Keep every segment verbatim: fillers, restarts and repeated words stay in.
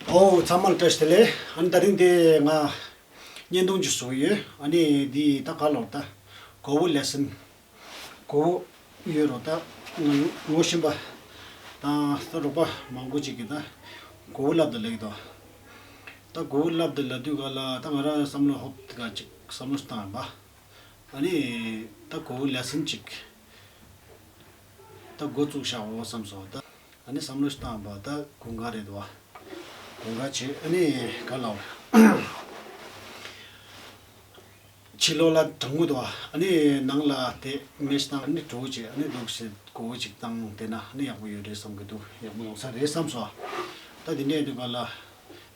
ཨོ་ཚང་མ་ལ་བཀྲ་ཤིས་བདེ་ལེགས། ཨ་ནི་དེ་རིང་དེ་ང་བརྙན་ཐུང་ཅིག་བཟོ་གི་ཡོད། ཨ་ནི་འདི་ད་ག་ལོར་ད་གོ་བོ་ལེ་སན་གོ་བོ་ཡོད་རོ། ད་ང་ངོ་ཤེས་པ་དང་ད་རོགས་པ་མང་པོ་ཅིག་གིས་ད་གོ་བོ་ལབ་ད་ལེགས་དོ། ད་གོ་བོ་ལབ་ད་ལབ་དུས་ག་ལ་ད་ང་རང་བསམ་བློ་ཧོབ་དེ་ག་ཅིག་བསམ་བློ་བཏང་ཡིན་པ། ཨ་ནི་ད་གོ་བོ་ལེ་སན་ཅིག་ད་འགོ་བཙུགས་བཞག་འོ་བསམ་སོང་ད། ཨ་ནི་བསམ་བློ་ཞིག་བཏང་བ་ད་དགུན་ཁ་རེད་དོ། དགུན་ཁ་བྱས་ཨ་ནི་ག་ལ་བ། ཕྱི་ལོགས་ལ་གྲང་མོ་དོ། ཨ་ནི་ནང་ལ་དེ་མེ་ཞིག་བཏང་ཨ་ནི་གྲོ་བྱས་ཨ་ནི་འདུག་ཞེས་གོ་བོ་ཅིག་བཏང་དེ་ན་ཨ་ནི་ཡག་པོ་ཡོད་རེད་བསམ་གི་འདུག་ཡག་པོ་ཡོང་ས་རེད་བསམ་སོང་། ད་དེ་འདྲས་དུས་ག་ལ་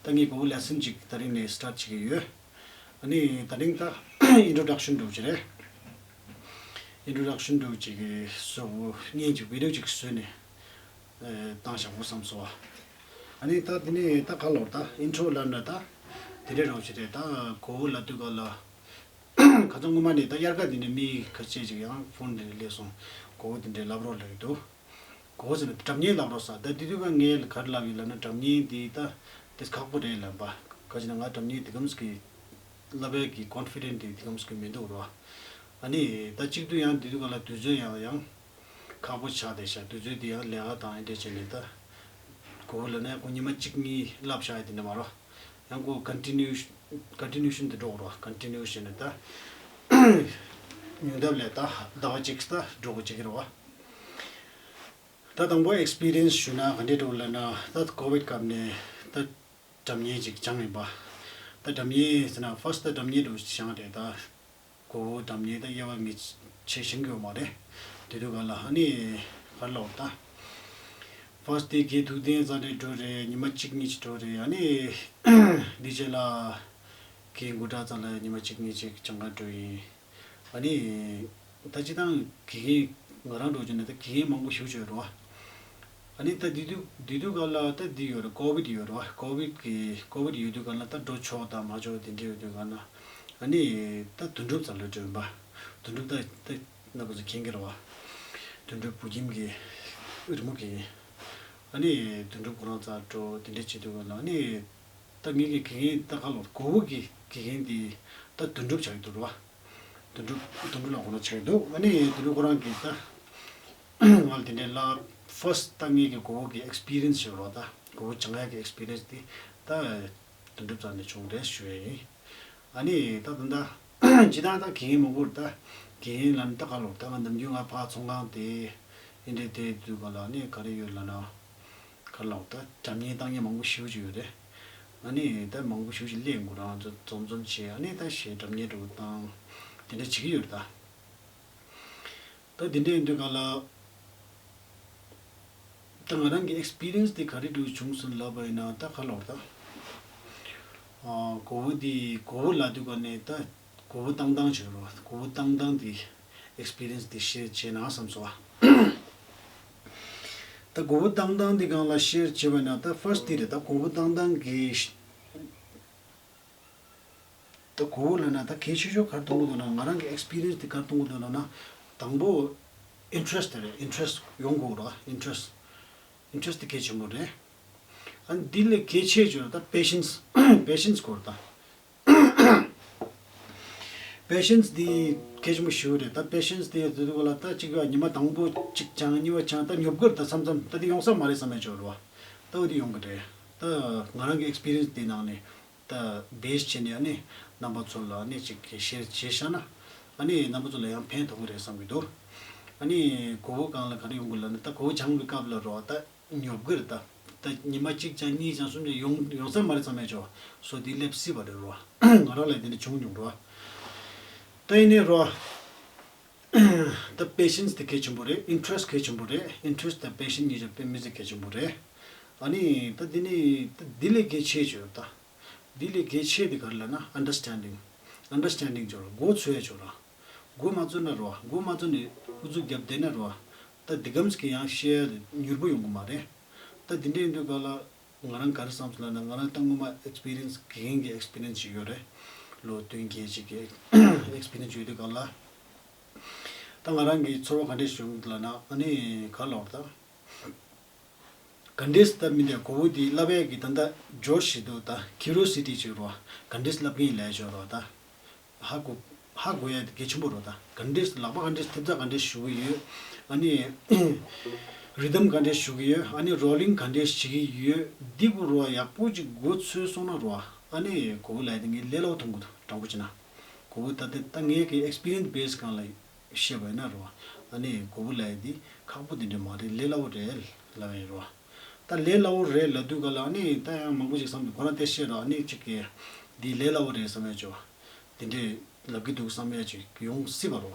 ད་ངས་གོ་བོ་ལེ་སན་ཅིག་ད་རིང་ནས་སི་ཊར་ཊི་བྱེད་ཀྱི་ཡོད། ཨ་ནི་ད་རིང་ད་ཨིན་ཊྲོ་ཌག་ཤན་འདྲ་བོ་ཅིག་རེད། ཨིན་ཊྲོ་ཌག་ཤན་འདྲ་བོ་ཅིག་གི་བཟོ་བོ་བརྙན་ཅིག་བི་ཌི་ཡོ་ཅིག་བཟོས་ནས་ཨེ་བཏང་བཞག་པོ་བསམ་སོང་བ། ཨ་ནི་ད་དེ་ནས་ད་ག་ལོར་ད་ཨིན་ཊྲོ་ལབ་ན་ད་དེ་འདྲས་འདྲ་བོ་ཅིག་རེད། ད་གོ་བོ་ལབ་དུས་ག་ལ་ཁ་སང་སྔོན་མ་ནས་ད་དབྱར་ཁ་དེ་འདྲས་མི་ཁ་ཤས་ཅིག་ཡང་ཕོན་དེ་འདྲས་སླེབས་སོང་། གོ་བོ་དེ་འདྲས་ལབ་རོགས་ལབ་ཀྱི་འདུག་གོ་བོ་ཟེར་ན་སྒྲ་སྙན་ལབ་རོགས་ས། ད་དེ་དུས་ཀ་ངས་ག་རེ་ལབ་ཡིན་ལབ་ན་སྒྲ་སྙན་དེ་ད་དེ་ཁག་པོ་རེད་ལབ་པ། ག་ཅི་ན་ང་སྒྲ་སྙན་དེ་གམ་ཟིག་གི་ལབ་ཡག་གི་ཀོན་ཕི་ཌེན་ཊི་དེ་དེ་གམ་ཟིག་གི་མི་འདུག་རོ། ཨ་ནི་ད་གཅིག་ཏུ་ཡང་དེ་དུས་ཀ་ལ་དུས་ཚོད་ཡང་ཡང་ཁག་པོ་ཆགས་བསྡད་ཤག་དུས་ཚོད་དེ་ཡང་ལས་ཀ་དང་ཨེ་འདྲས་བྱས་ནས་ད་གོ་བོ་ལབ་ན་ཁོ་ཉི་མ་གཅིག་གཉིས་ལབ་བཞག་ཡ་དེ་འདྲ་མ་རོ། ཡང་ཁོ་ཀོན་ཊི་ནིའུ་ཤན་ཀོན་ཊི་ནིའུ་ཤན་དེ་འགྲོ་རོ། ཀོན་ཊི་ནིའུ་ཤན་ནི་ད་ཉུང་མཐའ་ལས་ད་ཟླ་བ་གཅིག་ད་འགྲོ་གི་བྱེད་ཀྱི་རོ། ད་དང་པོ་ཨེག་སི་པི་རི་ཡན་སི་ཞུ་ན་ག་འདྲས་འགྲོ་ལབ་ན་ད་ཀོ་བིད་སྐབས་ནས་ད་སྒྲ་སྙན་ཅིག་སྦྱངས་ཡིན་པ། ད་སྒྲ་སྙན་ཟེར་ན་ཕར་སི་ཊི་ད་སྒྲ་སྙན་འགྲོ་སྦྱངས་རེད་ད། གོ་བོ་སྒྲ་སྙན་ད་དབྱེ་བ་ངས་ཆེ་ཤེས་ཀྱི་ཡོད་མ་རེད། དེ་དུས་ག་ལ་ཨ་ནི་ག་ལོར་ད། ཕར་སི་ཊི་དེ་གས་ཐུག་ཐེངས་ཙམ་རེ་འགྲོ་རེད། ཉི་མ་གཅིག་གཉིས་ཅིག་འགྲོ་རེད། ཨ་ནི་འདི་རྗེས་ལ་གས་འགོ་དྲག་ཙམ་ལ་ཉི་མ་གཅིག་གཉིས་ཅིག་སྦྱང་ག་འགྲོ་ཡིན། ཨ་ནི་ད་སྤྱིར་བཏང་དགེ་རྒན་ང་རང་འགྲོ་རྒྱུ་ནི་ད་དགེ་རྒན་མང་པོ་ཞེ་པོ་ཅིག་ཡོད་རེད་བ། ཨ་ནི་ད་དེ་དུས་དེ་དུས་ག་ལ་ད་འདི་ཡོད་རེད། ཀོ་བིད་ཡོད་རེད་བ། ཀོ་བིད་ཀྱི་ཀོ་བིད་ཡོད་དུས་ག་ལ་ད་འགྲོ་ཆོག་དང་མ་ཆོག་དེ་འདྲ་ཡོད་དུས་ག་ལ་ཨ་ནི་ད་དོན་གྲུབ་རྩ་ལ་འགྲོ་ཡིན་པ། དོན་གྲུབ་ད་ད་ན་ག་ཚོད་མཁྱེན་གྱི་རེད་བ། དོན་གྲུབ་བུ་ཁྱིམ་གྱི་རི་མོ་གི་ཨ་ནི་དོན་གྲུབ་ཁོ་རང་རྩར་འགྲོ་དེ་འདྲ་བྱེད་དུས་ག་ལ་ཨ་ནི་ད་ངེད་ཀྱི་དགེ་རྒན་ད་ག་ལོར་གོ་བོ་གི་དགེ་རྒན་དེ་ད་དོན་གྲུབ་ཆགས་ཀྱི་འདུག་རེད་བ། དོན་གྲུབ་དོན་གྲུབ་ལགས་ཁོ་ན་ཆགས་འདུག་ཨ་ནི་དོན་གྲུབ་ཁོ་རང་གིས་ད་ང་ལ་དེ་འདྲའི་ལ་ཕར་སི་ཊི་ད་ངེད་ཀྱི་གོ་བོ་གི་ཨེག་སི་པི་རི་ཡན་སི་ཞིག་རོ། ད་གོ་བོ་སྦྱང་ཡག་གི་ཨེག་སི་པི་རི་ཡན་སི་དེ་ད་དོན་གྲུབ་རྩ་ནས་བྱུང་རེད་ཞུ་ཡ་ཡིན། ཨ་ནི་ད་ད་ད་སྤྱིར་བཏང་ད་དགེ་རྒན་མང་པོར་ད་དགེ་རྒན་ལ་ནི་ད་ག་ལོར་ད་ང་ནམ་རྒྱུན་ང་ཕར་ཚོང་ཁང་དེ་ཨེ་འདྲའི་དེ་དུས་ག་ལ་ནི་ག་རེ་ཡོད་ལབ་ན། ག་ལ་བ་ད་སྒྲ་སྙན་བཏང་མཁན་མང་པོ་ཞེ་པོ་ཅིག་ཡོད་རེད། ཨ་ནི་ད་མང་པོ་ཞེ་པོ་ཅིག་སླེབས་འགོ་རང་ཚོ་འཛོམས་འཛོམས་བྱས་ཨ་ནི་ད་གཞས་སྒྲ་སྙན་འདྲ་བོ་བཏང་དེ་འདྲ་བྱེད་ཀྱི་ཡོད་རེད་ད། ད་དེ་འདྲ་ཡིན་དུས་ག་ལ་ད་ང་རང་གི་ཨེག་སི་པི་རི་ཡན་སི་དེ་ག་རེ་འདྲ་བོ་བྱུང་སོང་ལབ་པ་ཡིན་ན་ད་ག་ལ་བ་ད། ཨ་གོ་བོ་དེ་གོ་བོ་ལབ་དུས་ག་ནས་ད་གོ་བོ་བཏང་སྟངས་བྱེད་རོགས། གོ་བོ་བཏང་སྟངས་དེ་ཨེག་སི་པི་རི་ཡན་སི་དེ་ཤེར་བྱས་ན་བསམ་སོང་བ། ད་གོ་བོ་བཏང་སྟངས་འདི་སྒང་ལ་ཤེར་བྱེད་པ་ན་ད་ཕར་སི་ཊི་དེ་རེད། ད་གོ་བོ་བཏང་སྟངས་ཀྱི་ད་གོ་བོ་ལབ་ན་ད་གལ་ཆེ་ཤོས་ག་རེ་གཏོང་གི་འདུག་ན་ང་རང་གི་ཨེག་སི་པི་རི་ཡན་སི་དེ་ག་རེ་གཏོང་གི་འདུག་ལབ་ན་དང་པོ་ཨིན་ཊི་རེ་སི་ཊི་དེ་རེད། ཨིན་ཊི་རེ་སི་ཊི་ཡོང་དགོས་རེད། ཨིན་ཊི་རེ་སི་ཊི་ཨིན་ཊི་རེ་སི་ཊི་དེ་གལ་ཆེན་པོ་རེད། ཨ་ནི་འདི་ལས་གལ་ཆེ་ཤོས་ད་པེ་ཤན་སི་པེ་ཤན་སི་སྐོར་ད། པེ་ཤན་སི་འདི་གལ་ཆེན་པོ་ཞེ་པོ་རེད། ད་པེ་ཤན་སི་དེ་ཡོད་དུས་ལ་ད་གཅིག་ཡོད་ཉི་མ་དང་པོ་གཅིག་སྦྱང་གཉིས་པ་སྦྱང་ད་ཉོབ་གི་རེད། ད་མཚམས་མཚམས་ད་དེ་ཡོང་ས་མ་རེད་བསམ་ཡ་ཅིག་ཡོད་རེད་བ། ད་འོ་དེ་ཡོང་གི་རེད། ད་ང་རང་གི་ཨེག་སི་པི་རི་ཡན་སི་དེ་ནང་ནས་ད་བེ་སི་བྱས་ནས་ཨ་ནི་རྣམ་པ་ཚོ་ལ་ཨ་ནི་ཅིག་གི་ཤེར་བྱས་བཞག་ན་ཨ་ནི་རྣམ་པ་ཚོ་ལ་ཡང་ཕན་ཐོགས་ཀྱི་རེད་བསམ་གྱི་འདུག་ཨ་ནི་གོ་བོ་སྒང་ལ་ག་རེ་ཡོང་གི་ལབ་ན་ད་གོ་བོ་སྦྱང་བའི་སྐབས་ལ་རོ་ད། ཉོབ་གི་རེད་ད། ད་ཉི་མ་གཅིག་ཀྱང་གཉིས་ཀྱང་གསུམ་ཀྱང་ཡོང་ཡོང་ས་མ་རེད་བསམ་ཡ་ཅིག་སོ་དེ་སླེབས་སྲིད་པ་རེད་རོ། ང་རང་ལ་དེ་འདྲ་བྱུང་མྱོང་རོ། ད་ཡིན་ནའི་རོ། ད་པེ་ཤན་སི་དེ་གལ་ཆེན་པོ་རེད། ཨིན་ཊི་རེ་སི་ཊི་གལ་ཆེན་པོ་རེད། ཨིན་ཊི་རེ་སི་ཊི་དང་པེ་ཤན་སི་གཉིས་ཀྱང་དཔེ་མི་སྲིད་གལ་ཆེན་པོ་རེད། ཨ་ནི་ད་འདི་ནི་ད་འདི་ལས་གལ་ཆེ་ཅིག་ཡོད་ད། འདི་ལས་གལ་ཆེ་དེ་ག་རེ་ལབ་ན་ཨན་ཌར་སི་ཊན་ཌིང་། ཨན་ཌར་སི་ཊན་ཌིང་ཅིག་ཡོད་ར། མགོ་ཚོས་ཡ་ཅིག་ཡོད་ར། མགོ་མ་ཚོས་ན་རོ། མགོ་མ་ཚོས་ནས་ཨུ་ཚུགས་རྒྱབ་བསྡད་ན་རོ། ད་འདི་གམ་ཞིག་གི་ཡང་བཤད་ཡ་མྱུར་པོ་ཡོང་གི་མ་རེད། ད་འདི་འདྲ་ཡིན་དུས་ག་ལ་ང་རང་ག་རེ་བསམ་སོང་ལབ་ན་ང་རང་ད་སྔོན་མ་ཨེག་སི་པི་རི་ཡན་སི་དགེ་རྒན་གྱི་ཨེག་སི་པི་རི་ཡན་སི་ཞིག་ཡོད་རེད། ལོ་བདུན་བརྒྱད་ཅིག་གི་ཨེག་སི་པི་རི་ཡན་སི་ཡོད་དུས་ག་ལ། ད་ང་རང་གི་ཚོར་བ་ག་འདྲས་བྱུང་ལབ་ན་ཨ་ནི་ག་ལ་བར་ད། ག་འདྲས་ད་མི་འདྲ་གོ་བོ་དེ་བསླབ་ཡས་ཀྱི་ད་ལྟ་འབྱོར་ཞིག་འདུག་ད་ཁྱི་རོ་སི་ཊི་ཅིག་རོ། ག་འདྲས་བསླབ་མཁན་ལས་ཞོར་རོ་ད། ཧ་གོ་ཧ་གོ་ཡ་དེ་གལ་ཆེན་པོ་རོ་ད། ག་འདྲས་ལག་པ་ག་འདྲས་ཐེབས་རྩ་ག་འདྲས་ཞུ་གི་ཡོད། ཨ་ནི་རི་དམ་ག་འདྲས་ཞུ་གི་ཡོད། ཨ་ནི་རོ་ལིང་ག་འདྲས་བྱེད་ཀྱི་ཡོད། འདི་གུ་རོ་ཡག་པོ་ཅིག་མགོ་ཚོས་སོང་ན་རོ། ཨ་ནི་གོ་བོ་ལས་དེ་ངས་ལས་སླ་བོ་མཐོང་གི་འདུག་དྲང་པོ་བྱས་ན། གོ་བོ་ད་ལྟ་ད་ངས་ཀྱི་ཨེག་སི་པི་རི་ཡན་སི་བེ་སི་སྒང་ལ་བཤད་པ་ཡིན་ན་རོ། ཨ་ནི་གོ་བོ་ལས་དེ་ཁག་པོ་དེ་འདྲས་མ་རེད། ལས་སླ་བོ་རེད་ལབ་ཡིན་རོ། ད་ལས་སླ་བོ་རེད་ལབ་དུས་ག་ལ་ཨ་ནི་ད་ཡང་མང་པོ་ཅིག་བསམ་འདུག་ཁོ་རང་དེ་བཤད་རོ། ཨ་ནི་ཅིག་གི་འདི་ལས་སླ་བོ་རེད་བསམ་ཡ་ཅིག་འདི་འདྲས་ལབ་ཀྱི་འདུག་བསམ་ཡ་ཅིག་ཡོང་སྲིད་པ་རོ།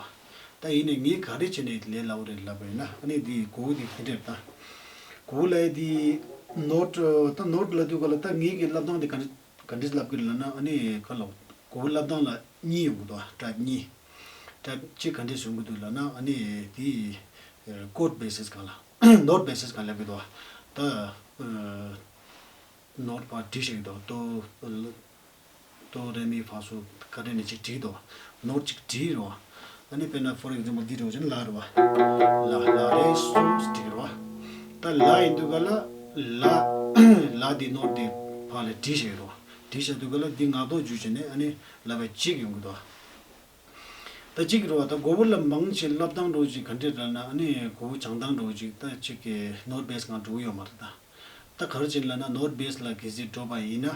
ད་ཡིན་ནའི་ངས་ག་རེ་བྱས་ནས་ལས་སླ་བོ་རེད་ལབ་པ་ཡིན་ན། ཨ་ནི་འདི་གོ་བོ་འདི་དེ་འདྲས་ད། གོ་བོ་ལས་འདི་ནོཊ་ད་ནོཊ་ལབ་དུས་ག་ལ་ད་ངས་ཀྱི་བསླབ་སྟངས་འདི་ག་འདྲས་ག་འདྲས་ལབ་ཀྱི་ལབ་ན། ཨ་ནི་ག་ལ་གོ་བོ་བསླབ་སྟངས་ལ་གཉིས་ཡོང་གི་འདུག་ཊའིབ་གཉིས། ཊའིབ་གཅིག་ག་འདྲས་བྱུང་གི་འདུག་ལབ་ན། ཨ་ནི་དེ་ཀོཌ་བེ་སིས་སྒང་ལ་ནོཊ་བེ་སིས་སྒང་ལབ་ཀྱི་འདུག་ད་ནོཊ་པར་བྲིས་བཞག་གི་འདུག་ཏོ་ཏོ་རེ་མི་ཕ་སོ་ག་རེ་ནས་ཅིག་བྲིས་འདུག་ནོཊ་ཅིག་བྲིས་རོ། ཨ་ནི་དཔེར་ན་ཕོར་ཨེག་ཛམ་པལ་འདི་འདྲ་བྱས་ན་ལ་རེད་བ། ལ་ལ་རེ་སོ་བྲིས་རོ། ད་ལ་ཡིན་དུས་ག་ལ་ལ་ལ་འདི་ནོཊ་འདི་ཕར་ལ་བྲིས་བཞག་རོ། བྲིས་བཞག་དུས་ག་ལ་འདི་ངག་ཐོག་བརྗོད་བྱས་ནས་ཨ་ནི་ལབ་པ་གཅིག་ཡོང་གི་འདུག་ད་གཅིག་རེད་བ། ད་གོ་བོ་ལ་མང་ཆེ་བསླབ་སྟངས་འདྲ་བོ་ཅིག་ག་འདྲས་རེད་ན། ཨ་ནི་གོ་བོ་སྦྱང་སྟངས་འདྲ་བོ་ཅིག་ད་ཅིག་གི་ནོཊ་བེ་སི་སྒང་འགྲོ་གི་ཡོད་མ་རེད་ད། ད་ག་རེ་བྱས་ལབ་ན་ནོཊ་བེ་སི་ལ་གལ་སྲིད་འགྲོ་པ་ཡིན་ན་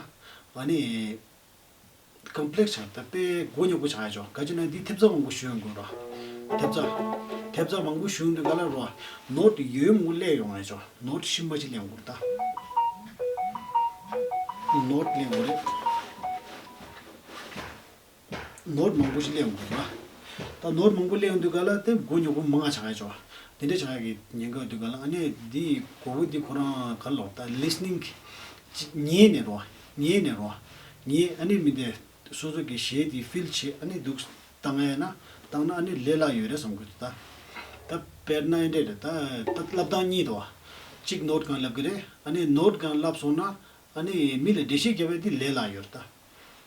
ཨ་ནི་ཀམ་པི་ལེག་སི་ཆགས། ད་དཔེ་མགོ་རྙོག་པོ་ཆགས་ཡ་ཆོག་ག་ཅི་ན་འདི་ཐེབས་རྩ་མང་པོ་ཞུ་ཡོང་དགོས་ར། ཐེབས་རྩ་ཐེབས་རྩ་མང་པོ་ཞུ་ཡོང་དུས་ག་ལ་རོ། ནོཊ་ཡོད་མང་པོ་སླེབས་ཡོང་ཡ་ཆོག་ནོཊ་ཤི་མ་ཤི་སླེབས་ཡོང་དགོས་ར་ད། ནོཊ་སླེབས་དགོས་རེད། ནོཊ་མང་པོ་ཞིག་སླེབས་ཡོང་གི་རེད་བ། ད་ནོཊ་མང་པོ་སླེབས་ཡོང་དུས་ག་ལ་དེ་མགོ་རྙོག་པོ་མང་ང་ཆགས་ཡ་ཆོག་དེ་འདྲ་ཆགས་ཡ་གི་ཉེན་ཁ་ཡོད་དུས་ག་ལ། ཨ་ནི་འདི་གོ་བོ་འདི་ཁོ་རང་ག་ལོག་ད་ལི་སི་ནིང་ཉན་ནས་རོ། ཉན་ནས་རོ། ཉན། ཨ་ནི་མི་འདི་སོ་སོ་གི་གཞས་འདི་ཕིལ་བྱེད། ཨ་ནི་འདུག་བཏང་ཡ་ན་བཏང་ན་ཨ་ནི་ལས་སླ་ཡོད་རེད་བསམ་གི་འདུག་ད་ད་དཔེར་ན་ཨེ་འདྲས་རེད། ད་ད་བསླབ་སྟངས་གཉིས་འདུག་བ། གཅིག་ནོཊ་སྒང་བསླབ་གི་རེད། ཨ་ནི་ནོཊ་སྒང་བསླབ་སོང་ན་ཨ་ནི་མི་ལ་འགྲེལ་བཤད་རྒྱབ་པ་འདི་ལས་སླ་ཡོད་རེད་ད།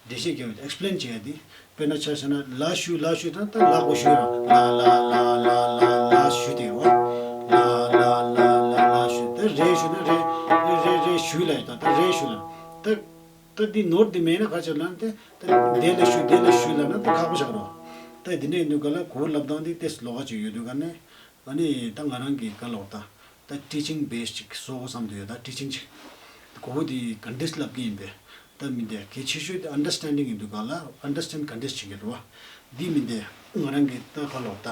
འགྲེལ་བཤད་རྒྱབ་པའི་ཨེག་སི་པི་ལེན་བྱེད་ཡ་དེ། དཔེར་ན་ཆ་བཞག་ན་ལ་ཞུ་ལ་ཞུ་ད་ལྟ་ལ་གོ་ཞུ་ཡ། ལ་ལ་ལ་ལ་ལ་ལ་ཞུ་དེ་རོ། ལ་ལ་ལ་ལ་ལ་ཞུ་དེ། རེ་ཞུ་ན་རེ། རེ་རེ་རེ་ཞུ་ལ་ཡོད་ད། ད་རེ་ཞུ་ལ། ད་ད་འདི་ནོར་འདི་མེད་ན་ག་ཅི་ལ་ན་དེ། ད་དེ་ལ་ཞུ་དེ་ལ་ཞུ་ལ་ན་ད་ཁག་པོ་ཆགས་རོ། ད་འདི་འདྲ་ཡིན་དུས་ག་ལ་གོ་བསླབ་སྟངས་འདི་ཏེས་ལོགས་ཀ་ཅིག་ཡོད་དུས་ག་ནས། ཨ་ནི་ད་ང་རང་གི་ག་ལོག་ད། ད་ཊི་ཆིང་བེ་སི་ཅིག་བཟོ་དགོས་བསམ་དུ་ཡོད། ད་ཊི་ཆིང་ཅིག་གོ་བོ་དེ་ག་འདྲས་བསླབ་ཀྱི་ཡིན་པས། ད་མི་འདི་གལ་ཆེ་ཤོས་དེ་ཨན་ཌར་སི་ཊེན་ཌིང་ཡིན་དུས་ག་ལ་ཨན་ཌར་སི་ཊེན་ཌ་ག་འདྲས་བྱེད་ཀྱི་རེད་བ། འདི་མི་འདི་ང་རང་གི་ད་ག་ལོག་ད།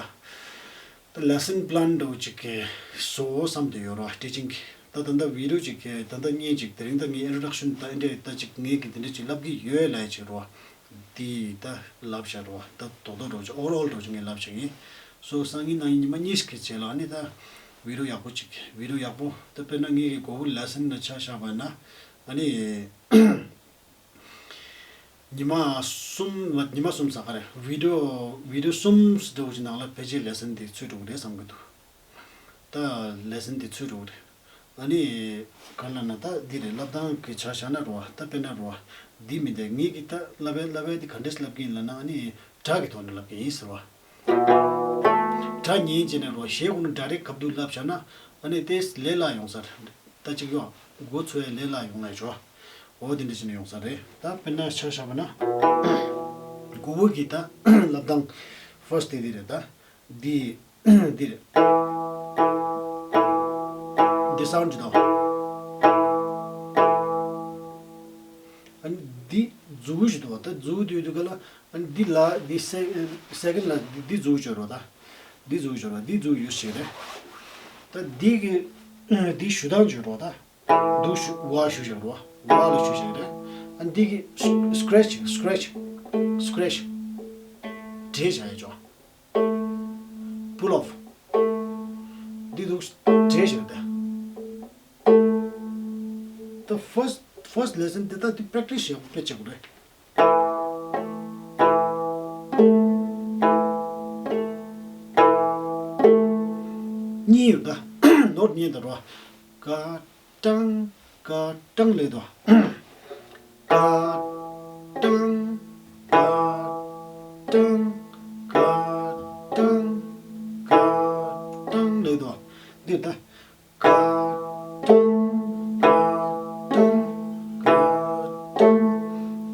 ད་ལེ་སན་པི་ལན་འདྲ་བོ་ཅིག་གི་བཟོ་དགོས་བསམ་དུ་ཡོད་རེད་བ། ཊི་ཆིང་གི་ད་ད་ད་བི་ཌི་ཡོ་ཅིག་གི་ད་ད་བརྙན་ཅིག་དེ་རིང་ད་ངའི་ཨིན་ཊྲོ་ཌག་ཤན་ད་ཨེ་འདྲས་ད་ཅིག་ངས་གི་དེ་འདྲས་ཅིག་བསླབ་ཀྱི་ཡོད་ལབ་ཡ་ཅིག་རེད་བ། དེ་ད་ལབ་བྱ་རོ། ད་རྡོག་རྡོག་འགྲོ་ཆ་ཨོ་ཝར་ཨོལ་འགྲོ་ཆ་ངས་ལབ་བྱ་ཡིན། སོ་སང་ཉིན་གནངས་ཉིན་ཉི་མ་གཉིས་ཀྱི་རྗེས་ལ་ཨ་ནི་ད་བི་ཌི་ཡོ་ཡག་པོ་ཅིག་བི་ཌི་ཡོ་ཡག་པོ་ད་དཔེར་ན་ངས་གི་གོ་བོ་ལེ་སན་ན་ཆ་བཞག་པ་ན་ཨ་ནི་ཉི་མ་གསུམ་ལ་ཉི་མ་གསུམ་ཟ་ག་རེ་བི་ཌི་ཡོ་བི་ཌི་ཡོ་གསུམ་འགྲོ་གི་ནང་ལ་ཕལ་ཆེར་ལེ་སན་དེ་ཚུད་འགྲོ་གི་རེད་བསམ་གི་འདུག་ད་ལེ་སན་དེ་ཚུད་འགྲོ་གི་རེད། ཨ་ནི་གང་ལབ་ན་ད་འདི་རེད། བསླབ་སྟངས་ཀྱི་ཆ་བཞག་ན་རོ། ད་དཔེར་ན་རོ། འདི་མི་འདི་ངེད་ཀྱི་ད་བསླབ་པའི་བསླབ་པའི་འདི་ག་འདྲས་བསླབ་ཀྱི་ཡིན་ལབ་ན་ཨ་ནི་སྒྲ་གི་ཐོག་ནས་བསླབ་ཀྱི་ཡིན་ཟེར་བ། སྒྲ་ཉན་བྱས་ནས་རོ། གཞས་ཁོ་ན་ཌའི་རེག་གབ་ཏུ་བསླབ་བྱས་ན་ཨ་ནི་ཏེས་ལས་སླ་ཡོང་ས་རེད། ད་ཅིག་ཡོ། མགོ་ཚོས་ལས་སླ་ཡོང་ལས་ཆོ། འོ་འདི་འདྲ་བྱས་ནས་ཡོང་ས་རེད། ད་དཔེར་ན་ཆ་བཞག་པ་ན་གོ་བོ་གི་ད་བསླབ་སྟངས་ཕར་སི་ཊི་དེ་འདི་རེད་ད། འདི། འདི་རེད། འདི་སའུན་ཌི་ཅིག་དང་། ཨ་ནི་འདི་མཛུ་གུ་ཞིག་འདུག་བ། ད་མཛུ་གུ་འདི་ཡོད་དུས་ག་ལ་ཨ་ནི་འདི་ལ་འདི་སེ་སེ་ཀེན་ལ་འདི་མཛུ་གུ་ཅིག་ཡོད་རེད་བ་ད། འདི་མཛུ་གུ་ཅིག་ཡོད་རེད་བ། འདི་མཛུ་གུ་ཡོད་ཞིག་རེད། ད་འདི་གི་འདི་ཞུ་སྟངས་ཅིག་ཡོད་རེད་བ་ད། འདུག་ཞུ་ཝ་ཞུ་ཞིག་རེད་བ། ཝ་ལ་ཞུ་ཞིག་རེད། ཨ་ནི་འདི་གི་སི་ཀེ་རེ་ཆི་སི་ཀེ་རེ་ཆི་སི་ཀེ་རེ་ཆི་འདྲེས་བྱ་ཡ་ཅོ། Pull off. འདི་འདུག་འདྲེས་བྱས་ཏེ། ད་first first lesson དེ་ད་འདི་པེ་རེག་ཊི་སི་བྱེད་དགོས་རེད། གཉིས་ཡོད་ད། ནོར་གཉིས་ད་རོ། ཀ་ཀྲང་། ཀ་ཀྲང་ལེ་དོ། ཀ་ཀྲང་། ཀ་ཀྲང་། ཀ་ཀྲང་། ཀ་ཀྲང་ལེ་དོ། འདི་ད། ཀ་ཀྲང་།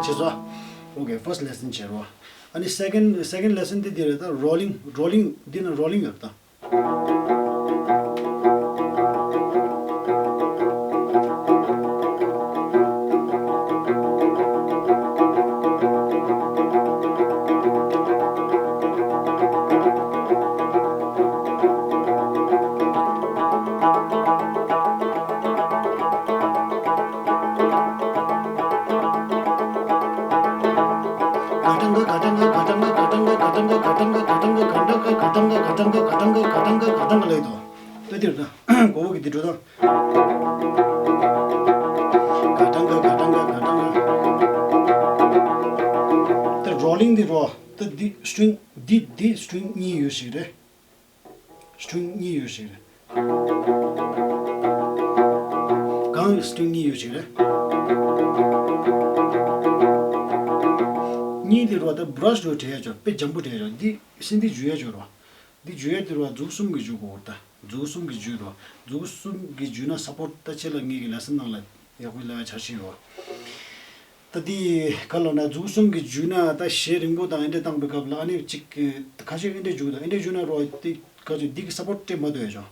བྱས་སོ། Okay, first lesson བྱས་རོ། ཨ་ནི་second, second lesson དེ་འདི་རེད་ད། rolling, rolling འདི་ན་rolling ཡོད་ད། འདིར་ད་མགོ་བོ་གི་འདི་འགྲོ་ད། ག་ཏང་ག་ག་ཏང་ག་ག་ཏང་ག། ད་རོ་ལིང་འདི་རོ། ད་འདི་སི་ཊིང་འདི་འདི་སི་ཊིང་གཉིས་ཡོད་ཞིག་རེད། སི་ཊིང་གཉིས་ཡོད་ཞིག་རེད། གང་སི་ཊིང་གཉིས་ཡོད་ཞིག་རེད། གཉིས་འདི་རོ། ད་བྷ་ར་ཤི་རོ་བྲེ་ཡ་ཅོ་དཔེ་འཇམ་པོ་བྲེ་ཡ་ཅོ་འདི་སི་འདི་འཇུ་ཡ་ཅོ་རོ། འདི་འཇུ་ཡ་དེ་རོ་མཛུབ་གསུམ་གྱི་འཇུ་དགོས་རེད་ད། མཛུབ་གསུམ་གྱི་འཇུ་རོ། མཛུབ་གསུམ་གྱི་འཇུ་ན་སཔོར་ཊི་ད་ཆེ་ལ་ངེད་ཀྱི་ལེ་སན་ནང་ལ་ཡག་པོ་ལབ་ཡ་འཆར་གཞི་ཡོད། ད་འདི་ག་ལོ་ན་མཛུབ་གསུམ་གྱི་འཇུ་ན་ད་གཞས་རིང་པོ་དང་ཨེ་འདྲ་བཏང་པའི་སྐབས་ལ་ཨ་ནི་གཅིག་གི་ཁ་ཤས་ཨེ་འདྲ་འཇུ་དང་ཨེ་འདྲ་འཇུ་ན་རོ་འདི་ག་ཚོད་འདི་གི་སཔོར་ཊི་སྤྲད་མ་ཐུབ་ཡ་ཅོ།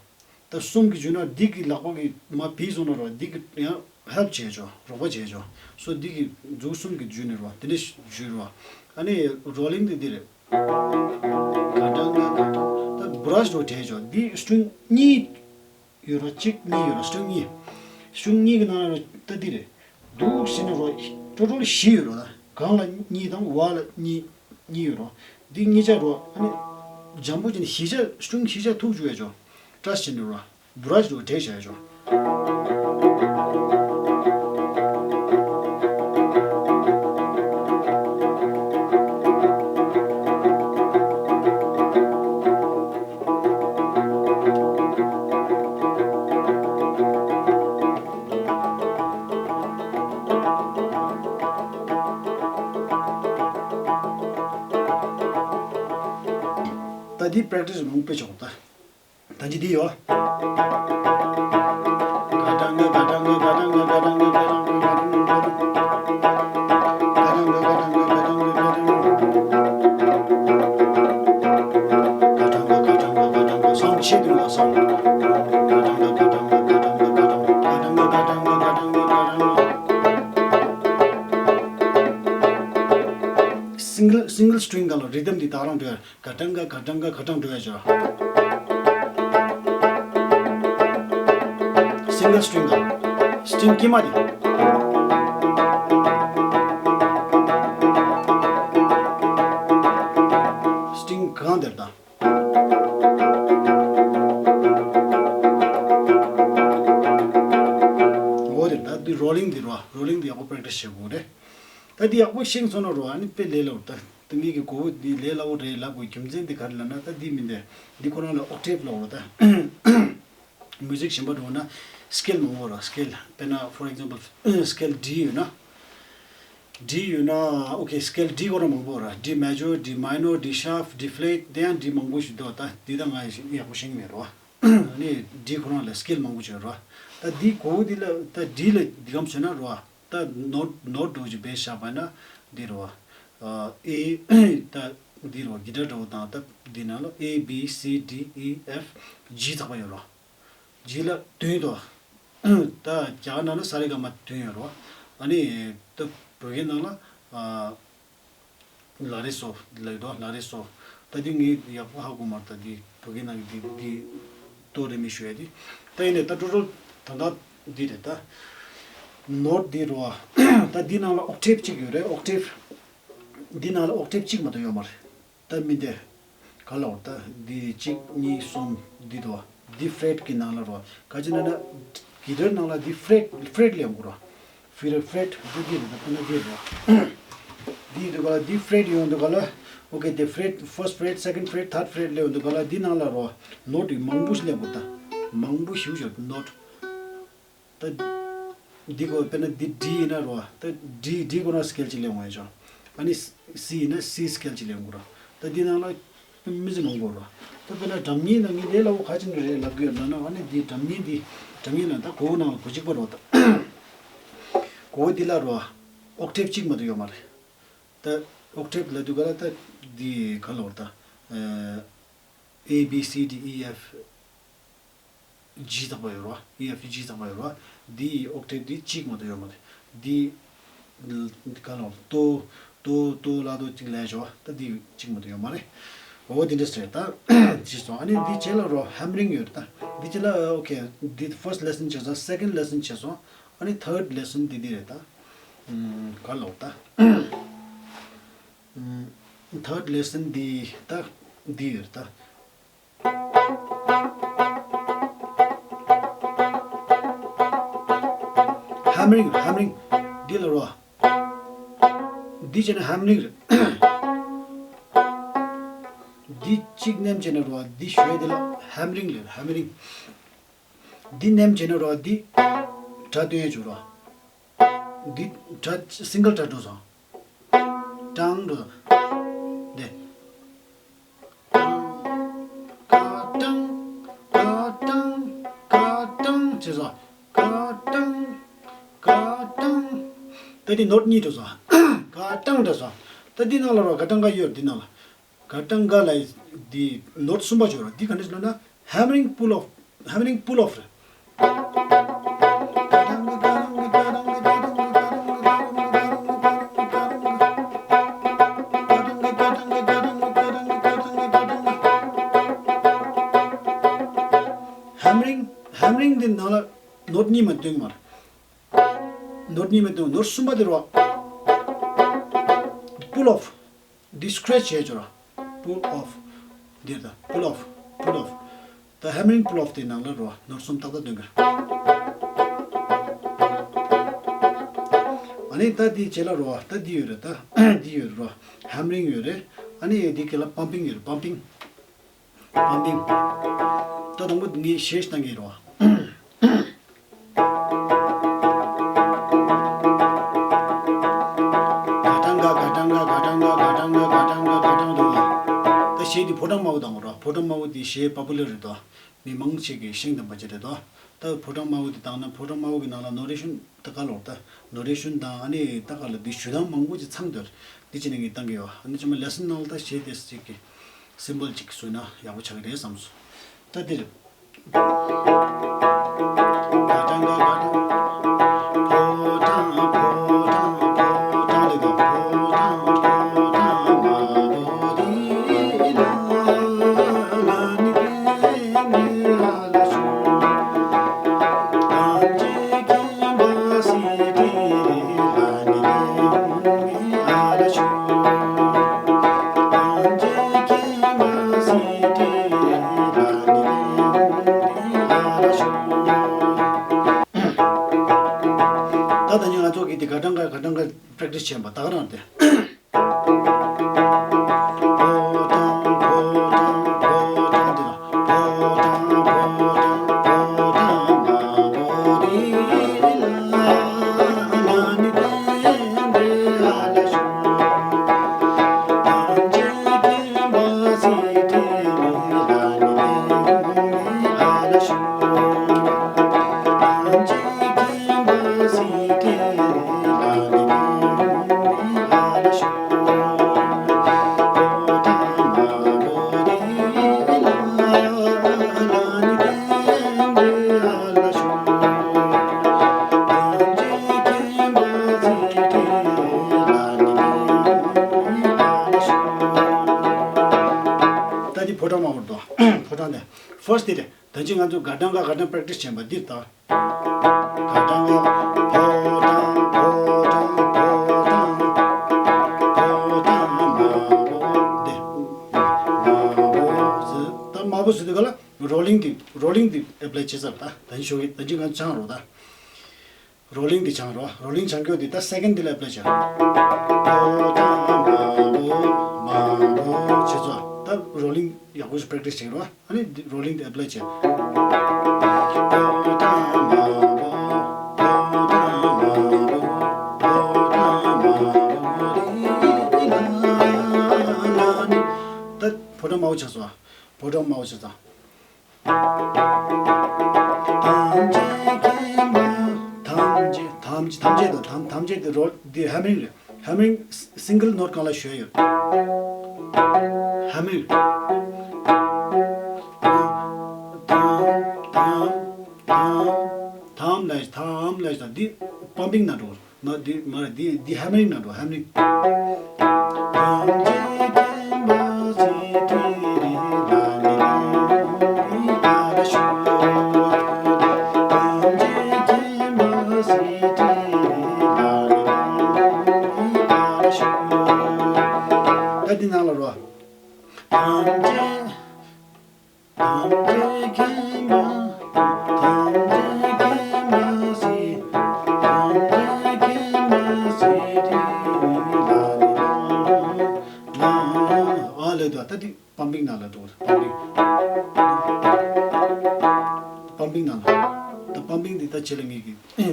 ད་གསུམ་གྱི་འཇུ་ན་འདི་གི་ལག་པ་གི་མ་བིས་སོང་ན་རོ་འདི་གི་ཡང་ཧེལ་པ་བྱས་ཅོ་རོགས་པ་བྱས་ཅོ། སོ་འདི་གི་མཛུབ་གསུམ་གྱི་འཇུ་ནི་རོ་འདི་འདྲ་འཇུ་རོ། ཨ་ནི་རོ་ལིང་འདི་འདི་རེད། ག་ཏང་ག་ག་ཏང་། ད་བྷ་ར་ཤི་རོ་བྲེ་ཅོ་འདི་སི་ཊིང་གཉིས་ཡོད་རོ། གཅིག་གཉིས་ཡོད་རོ། སི་ཊིང་གཉིས། སི་ཊིང་གཉིས་ཀྱི་ནང་ལ་ད་འདི་རེད། འདུག་ཟེར་ན་རོ་ཊོ་ཊལ་བཞི་ཡོད་རོ། ད་གང་ལ་གཉིས་དང་བ་ལ་གཉིས་གཉིས་ཡོད་རོ། འདི་གཉིས་ཆ་རོ་ཨ་ནི་འཇམ་པོ་བྱས་ནས་བཞི་ཆ་སི་ཊིང་བཞི་ཆ་ཐུག་བཅུག་ཡ་ཅོ། ཊ་ཆི་བྱས་ནས་རོ། བྷ་ར་ཤི་རོ་བྲེ་བྱ་ཡ་ཅོ། ད་འདི་པེརེག་ཊི་སི་མང་པོ་བྱོས་ད། ད་འདི་འདི་ཡོད། སིང་གལ་སིང་གལ་སི་ཊིང་ག་ལ་རི་དམ་འདི་ད་རང་འདྲ། ག་ཏང་ག་ག་ཏང་ག་ག་ཏང་འགྲོ་ཡ་ཅོ། སིང་གལ་སི་ཊིང་ག་སི་ཊིང་དཀྱིལ་མ་དེ། སི་ཊིང་གང་དེར་ད། འོ་དེར་ད་འདི་རོ་ལིང་འདི་རོ། རོ་ལིང་འདི་ཡག་པོ་པེརེག་ཊི་སི་བྱེད་དགོས་རེད། ད་འདི་ཡག་པོ་ཤེས་སོང་ན་རོ་ཨ་ནི་དཔེ་ལས་སླ་པོ་ད། ད་ངེད་ཀྱི་མགོ་བོ་འདི་ལས་སླ་པོ་རེད་ལབ་དགོས་རྒྱུ་མཚན་འདི་ག་རེ་ལབ་ན་ད་འདི་མིན་ཏེ། འདི་ཁོ་རང་ལ་ཨོག་ཊེབ་ལབ་རོ་ད། མུ་ཟིག་གཞན་པ་འགྲོ་ན་སི་ཀེལ་མང་པོ་རོ། སི་ཀེལ་དཔེར་ན་for example སི་ཀེལ་ཌི་ཡོད་ན། ཌི་ཡོད་ན་ཨོ་ཁེ་སི་ཀེལ་ཌི་ཁོ་རང་མང་པོ་རོ། ཌི་མེ་ཇར་ཌི་མའི་ནར་ཌི་ཤརབ་ཌི་ཕི་ལེཊ་དེ་ཡང་ཌི་མང་པོ་ཞིག་འདུག་ད་འདི་ད་ང་ཡག་པོ་ཤེས་ཀྱི་མེད་རོ། ནི་ཌི་ཁོ་རང་ལ་སི་ཀེལ་མང་པོ་ཅིག་ཡོད་རེད་བ། ད་འདི་གོ་བོ་འདི་ལ་ད་ཌི་ལ་འདི་གམ་བྱས་ན་རེད་བ། ད་ནོཊ་ནོཊ་འདྲ་བོ་ཅིག་བེད་བཞག་པ་ན་འདི་རེད་བ། ཨེ་ད་འདི་རེད་བ། གི་ཊར་འདྲ་བོ་དང་ད་འདི་ནང་ལ་ཨེ་བི་སི་ཌི་ཨི་ཨེཕ་ཇི་ཚགས་པ་ཡོད་རེད་བ། ཇི་ལ་བདུན་འདུག་ད་རྒྱ་གར་ནང་ལ་ས་རེ་ག་མ་བདུན་ཡོད་རེད་བ། ཨ་ནི་ད་བོད་སྐད་ནང་ལ་ཨ། ལ་རེ་སོ་ལབ་ཀྱི་འདུག་ལ་རེ་སོ། ད་འདི་ངས་ཡག་པོ་ཧ་གོ་མ་རེད། ད་འདི་བོད་སྐད་ནང་གི་འདི་འདི་ཏོ་རེ་མི་ཞུ་ཡ་འདི། ད་ཡིན་ནའི་ད་ཀྲོ་ཀྲོ་ད་ད་འདི་རེད་ད། ནོཊ་འདི་རེད་བ། ད་འདི་ནང་ལ་ཨོག་ཊེབ་གཅིག་ཡོད་རེད། ཨོག་ཊེབ། འདི་ནང་ལ་ཨོག་ཊེབ་གཅིག་མ་གཏོགས་ཡོད་མ་རེད། ད་མི་འདི་ག་ལ་འོ་ད་འདི་གཅིག་གཉིས་གསུམ་འདི་འདུག་བ། འདི་ཕི་རེཊ་གི་ནང་ལ་རོ། ག་ཅི་ན་ན་གི་ཊར་ནང་ལ་འདི་ཕི་རེཊ་ཕི་རེཊ་ལས་འགོ་རོ། ཕི་རེཊ་ཕི་རེཊ་འདི་འདི་རེད། ད་ཕི་ན་འདི་རོ། འདི་འདུག་ག་ལ་འདི་ཕི་རེཊ་ཡོང་འདུག་ག་ལ། ཨོ་ཁེ་འདི་ཕི་རེཊ་ཕར་སི་ཊི་ཕི་རེཊ་སེ་ཀེན་ཌི་ཕི་རེཊ་ཐར་ཌི་ཕི་རེཊ་ལས་འདུག་ག་ལ། འདི་ནང་ལ་རོ་ནོཊ་མང་པོ་ཞིག་ལས་འགོ་ད། མང་པོ་ཞིག་ཡོད་ནོཊ། ད་འདི་གོ་དཔེར་ན་འདི་ཌི་ཡིན་ན་རོ། ད་ཌི་ཌི་ཁོ་ན་སི་ཀེལ་གཅིག་ལེན་འོང་ཡ་ཆོག་ཨ་ནི་སི་ཡིན་ན་སི་སི་ཀེལ་གཅིག་ལེན་དགོས་རོ། ད་འདི་ནང་ལ་མི་ཚེ་མང་པོ་རོ། ད་དཔེར་ན་སྒྲ་སྙན་ནང་གི་ལས་སླ་པོ་ཁ་ཅིག་རེད་ལབ་གི་ཡོད་ན་ན། ཨ་ནི་འདི་སྒྲ་སྙན་འདི་སྒྲ་སྙན་ལ་ད་གོ་བོ་ནང་ལ་གོ་གཅིག་པ་རོ། ད་གོ་བོ་འདི་ལ་རོ་ཨོག་ཊེབ་གཅིག་མ་གཏོགས་ཡོད་མ་རེད། ད་ཨོག་ཊེབ་ལབ་དུས་ག་ལ་ད་འདི་ག་ལ་བར་ད་ཨེ་བི་སི་ཌི་ཨི་ཨེཕ། ཇི་ཚགས་པ་ཡོད་རོ། ཨི་ཨེཕ་ཇི་ཚགས་པ་ཡོད་རོ། འདི་ཨོག་ཊེབ་འདི་གཅིག་མ་གཏོགས་ཡོད་མ་རེད། འདི་ག་ལ་ཏོ་ཏོ་ཏོ་ལ་ཏོ་གཅིག་ལས་ཞོ། ད་འདི་གཅིག་མ་གཏོགས་ཡོད་མ་རེད། འོ་འདི་འདྲ་ཟེར་ད་ཇི་སོང་། ཨ་ནི་འདི་རྗེས་ལ་རོ་ཧེམ་མ་རིང་ཡོད་རེད། ད་འདི་རྗེས་ལ་ཨོ་ཁེ་འདི་ཕར་སི་ཊི་ལེ་སན་བྱས་སོང་། སེ་ཀེན་ཌི་ལེ་སན་བྱས་སོང་། ཨ་ནི་ཐར་ཌི་ལེ་སན་འདི་འདི་རེད། ད་ག་ལ་འོ་ད་ཐར་ཌི་ལེ་སན་འདི་ད་འདི་ཡོད་རེད་ད། ཧམ་རིང་། ཧམ་རིང་། འདི་ལ་རོ། འདི་བྱས་ན་ཧམ་རིང་རེད། འདི་གཅིག་མནན་བྱས་ན་རོ། འདི་ཞོལ་འདི་ལ་ཧམ་རིང་ལབ། ཧམ་རིང་། འདི་མནན་བྱས་ན་རོ། འདི་སྒྲ་སྟོན་ཡས་བྱུང་རོ། འདི་སྒྲ་སིང་གལ་སྒྲ་འགྲོ་སོང་། ཀྲང་འགྲོ། འདི། ཀ་ཀྲང་། ཀ་ཀྲང་། ཀ་ཀྲང་། བྱས་སོང་། ཀ་ཀྲང་། ཀ་ཀྲང་། ད་འདི་ནོཊ་གཉིས་འགྲོ་སོང་། ཀ་ཀྲང་འགྲོ་སོང་། ད་འདི་ནང་ལ་རོ། ག་ཀྲང་ག་ཡོད། འདི་ནང་ལ། ག་ཀྲང་ག་ལ་འདི་ནོཊ་གསུམ་པ་ཅིག་ཡོད་རེད། འདི་ག་འདྲ་ཞིག་ལབ་ན། ཧམ་རིང་པུལ་ཨོཕ། ཧམ་རིང་པུལ་ཨོཕ་རེད། ཧམ་རིང་། ཧམ་རིང་འདི་ནང་ལ་ནོཊ་གཉིས་མ་སྟོན་གྱི་མ་རེད། ནོཊ་གཉིས་མ་སྟོན། ནོཊ་གསུམ་པ་དེ་རེད་པ། པུལ་ཨོཕ། འདི་སི་ཀེ་རེ་ཆི་བྱས་ཅོ་ར། པུལ་ཨོཕ། འདིར་ད་པུལ་ཨོཕ། པུལ་ཨོཕ། ད་ཧམ་རིང་པུལ་ཨོཕ་དེ་ནང་ལ་རོ། ནོཊ་གསུམ་ཏག་ཏག་སྟོན་གྱི་རེད། ཨ་ནི་ད་འདི་རྗེས་ལ་རོ། ད་འདི་ཡོད་རེད། ད་འདི་ཡོད་རེད་རོ། ཧམ་རིང་ཡོད་རེད། ཨ་ནི་འདི་ག་ལ་པམ་པིང་ཡོད་རེད། པམ་པིང་། པམ་པིང་། ད་དང་པོ་ངས་གཞས་ཤིག་བཏང་གི་རེད་བ། ག་ཀྲང་ག་ག་ཀྲང་ག་ག་ཀྲང་ག་ག་ཀྲང་ག་ག་ཀྲང་ག་ག་ཀྲང་ག་ག་ཀྲང་འདུག་བ། ད་གཞས་འདི་ཕོ་བྲང་དམར་པོ་བཏང་གི་རེད་བ། ཕོ་བྲང་དམར་པོ་འདི་གཞས་པོ་པུ་ལར་རེད་དོ། མི་མང་ཆེ་གིས་ཤེས་ལྡན་པ་ཅིག་རེད་དོ། ད་ཕོ་བྲང་དམར་པོ་འདི་བཏང་ན། ཕོ་བྲང་དམར་པོ་གི་ནང་ལ་ནོ་རེ་ཤོན་ད་ག་ལོར། ད་ནོ་རེ་ཤོན་དང་ཨ་ནི་ད་ག་ལ་འདི་ཞུ་སྟངས་མང་པོ་ཅིག་ཚང་འདུག་འདི་བྱས་ནས་ངས་བཏང་གི་ཡོད། ཨ་ནི་ཅི་མ་ལེ་སན་ནང་ལ་ད་གཞས་དེ་ཅིག་གི་སིམ་པལ་ཅིག་བཟོས་ན་ཡག་པོ་ཆགས་ཀྱི་རེད་བསམ་སོང་། ད་འདིར། ག་ཀྲང་ག་ག་ཀྲང་། ཕོ་བྲང་ཕོ་བྲང་ཕོ་བྲང་ལེ་ག་ཕོ་བྲང་ཕོ་བྲང་མ་བོ་དི་ལ་ལ་ནི་ནི་ཨ་ལ་ཤུ། ཐམས་ཅད་མཁྱེན་པ་སྲིད་པའི་ལྷ་ནི་ཨ་ལ་ཤུ། ཐམས་ཅད་མཁྱེན་པ་སྲིད་པའི་ལྷ་ནི་ཨ་ལ་ཤུ། ད་ད་ནི་ང་ཚོ་གིས་དེ་ག་ཀྲང་ག་ག་ཀྲང་ག་པྲེག་ཊི་སི་བྱས་པ་ད་ག་རང་དེ། ཕོ་བྲང་ཕོ་བྲང་ཕོ་བྲང་དེ་ལ་ཕོ་བྲང་ཕོ་བྲང་ཕོ་བྲང་མ་བོ་དི་ལ་ལ་ནི་ཏན་ཏན་ཨ་ལ་ཤུ། ཐམས་ཅད་མཁྱེན་པ་སྲིད་པའི་ལྷ་ནི་ཏན་ཏན་ཨ་ལ་ཤུ། ཐམས་ཅད་མཁྱེན་པ་སྲིད་པའི་ལྷ་ནི་ཏན་ཏན་ཨ་ལ་ཤུ། ད་འདི་ཕོ་བྲང་མ་བོར་དོ། ཕོ་བྲང་དེ་ཕར་སི་ཊི་དེ་རེད། ད་ཅི་ང་ཚོ་ག་ཀྲང་ག་ག་ཀྲང་པྲེག་ཊི་སི་བྱས་པ་འདིར་ད། ག་ཀྲང་ག་ཕོ་བྲང་ཕོ་བྲང་ཕོ་བྲང་ཕོ་བྲང་དམར་པོ་འདི། དམར་པོ་ཟེར། ད་དམར་པོ་ཟེར་དུས་ག་ལ་རོ་ལིང་འདི་རོ་ལིང་འདི་ཨེབ་ལའི་བྱེད་ཚར། ད་ད་ཅི་ཞོགས་ཀྱི་ད་ཅི་ང་ཚོ་སྦྱང་རོགས་ད། རོ་ལིང་འདི་སྦྱང་རོགས། རོ་ལིང་སྦྱང་རྒྱུ་འདི་ད་སེ་ཀེན་འདི་ལ་ཨེབ་ལའི་བྱ། ཕོ་བྲང་དམར་པོ་དམར་པོ་བྱེད་ཚོ། ད་རོ་ལིང་ཡག་པོ་ཞིག་པྲེག་ཊི་སི་བྱེད་རོགས། ཨ་ནི་འདི་རོ་ལིང་འདི་ཨེབ་ལའི་བྱས། ད་ཕོ་བྲང་དམར་པོ་ཆགས་སོང་། ཕོ་བྲང་དམར་པོ་ཆགས་སོང་། ཐམས་ཅད་མཁྱེན་པ། ཐམས་ཅད་ཐམས་ཅད་ཐམས་ཅད་དང་ཐམས་ཐམས་ཅད་དེ་རོ་འདི་ཧམ་རིང་རེད། ཧམ་རིང་སིང་གལ་ནོཊ་སྒང་ལ་ཞོན་ཡོད། ཧམ་རིང་། ཐམ་ཐམ་ཐམ་ཐམ་ལས་ཐམ་ལས་དང་འདི་པམ་པིང་ན་འགྲོ། མ་འདི་མ་རེད། འདི་འདི་ཧམ་རིང་ན་འགྲོ། ཧམ་རིང་། ད་འདི་ནང་ལ་རོ། ཐམས་ཅད་མཁྱེན་པ། ཐམས་ཅད་མཁྱེན་པ་སྲིད། ཐམས་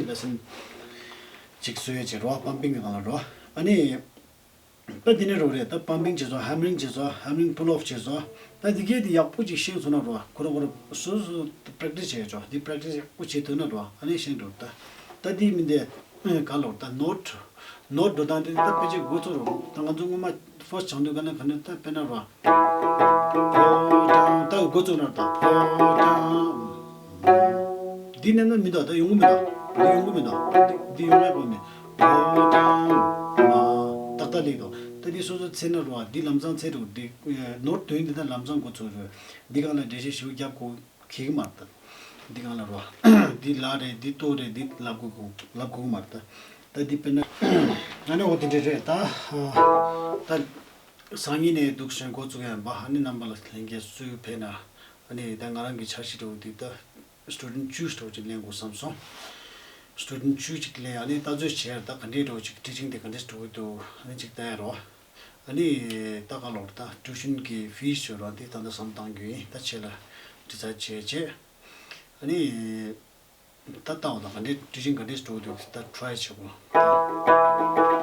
ལེ་སན་ཅིག་སུ་ཡོད་ཅེས་རོ། པམ་པིང་གི་སྒང་ལ་རོ། ཨ་ནི། ད་འདི་ནས་རོ་རེད། ད་པམ་པིང་བྱེད་ཚོ། ཧེམ་རིང་བྱེད་ཚོ། ཧེམ་རིང་པུལ་ཨོཕ་བྱེད་ཚོ། ད་འདི་གས་དེ་ཡག་པོ་ཅིག་ཤེས་སོང་ན་རོ། ཁོ་རང་ཁོ་རང་སོ་སོ་པེ་རེག་ཊི་སི་བྱེད་ཆོག་འདི་པེ་རེག་ཊི་སི་ཡག་པོ་བྱེད་ཐུབ་ན་རོ། ཨ་ནི་ཤེས་འགྲོ། ད་ད་འདི་མི་འདི་ག་ལོར་ད་ནོཊ་ནོཊ་འགྲོ་སྟངས་དེ་ད་ཕལ་ཆེར་འགོ་ཚུགས་རོ། ད་ང་ཚོ་སྔོན་མ་ཕོ་སི་ཊི་བྱང་དུས་ག་ན་ག་ན་ད་དཔེར་ན་རོ། ཕོ་ཊང་། ད་འགོ་བཙུགས་ན་ད་ཕོ་ཊང་། འདི་ནས་ན་མི་འདུག་ད་ཡོང་གི་མི་འདུག་འདི་ཡོང་གི་མི་འདུག་འདི་འདི་ཡོང་ཡག་པོ་མེད། ཕོ་ཊང་། མ། ཏག་ཏག་ལེགས་འདུག་ད་འདི་སོ་སོ་འཚེར་ན་རོ། འདི་ལམ་སང་འཚེར་འགྲོ། འདི་ནོཊ་དོན་འདི་ད་ལམ་སང་འགོ་ཚུགས་རོ། འདི་སྒང་ལ་འགྲེལ་བཤད་ཞིབ་རྒྱབ་དགོས་གལ་གི་མ་རེད། ད་འདི་སྒང་ལ་རོ། འདི་ལ་རེད། འདི་ལྟོ་རེད། འདི་ལབ་དགོས་གོ་ལབ་དགོས་གི་མ་རེད། ད་ད་འདི་དཔེར་ན་ང་ནི་འོ་དེ་འདྲ་རེད། ད་ད། སང་ཉིན་ནས་འདུག་སེ་འགོ་བཙུགས་ཡ་ཡིན་པ། ཨ་ནི་རྣམ་པ་ལ་ལྷན་རྒྱས་སུ་ཕེབས་ན། ཨ་ནི་ད་ང་རང་གི་འཆར་གཞི་འདྲ་བོ་འདི་ད་སི་ཊུ་ཌེན་ཊི་བཅུ་འདྲ་བོ་ཅིག་ལེན་དགོས་བསམ་སོང་། སི་ཊུ་ཌེན་ཊི་བཅུ་ཅིག་ལེན། ཨ་ནི་ལྟ་ཚོད་བྱས། ད་ག་འདྲས་འདྲ་བོ་ཅིག་ཊི་ཆིང་དེ་ག་འདྲས་འགྲོ་གི་འདུག་ཨ་ནི་ཅིག་ལྟ་ཡ་རོ། ཨ་ནི་ད་ག་ལོར་ད་ཊིའུ་ཤན་གི་ཕིས་བྱོས་རོགས། འདི་ད་ལྟ་བསམ་བཏང་རྒྱུ་ཡིན། ད་ཆེད་ལ་འདྲི་རྩད་བྱས་བྱས། ཨ་ནི། ད་ལྟ་བ་དང་ག་འདྲས་ཊི་ཆིང་ག་འདྲས་འགྲོ་གི་འདུག་ད་ཊི་རའི་བྱེད་དགོས། ད།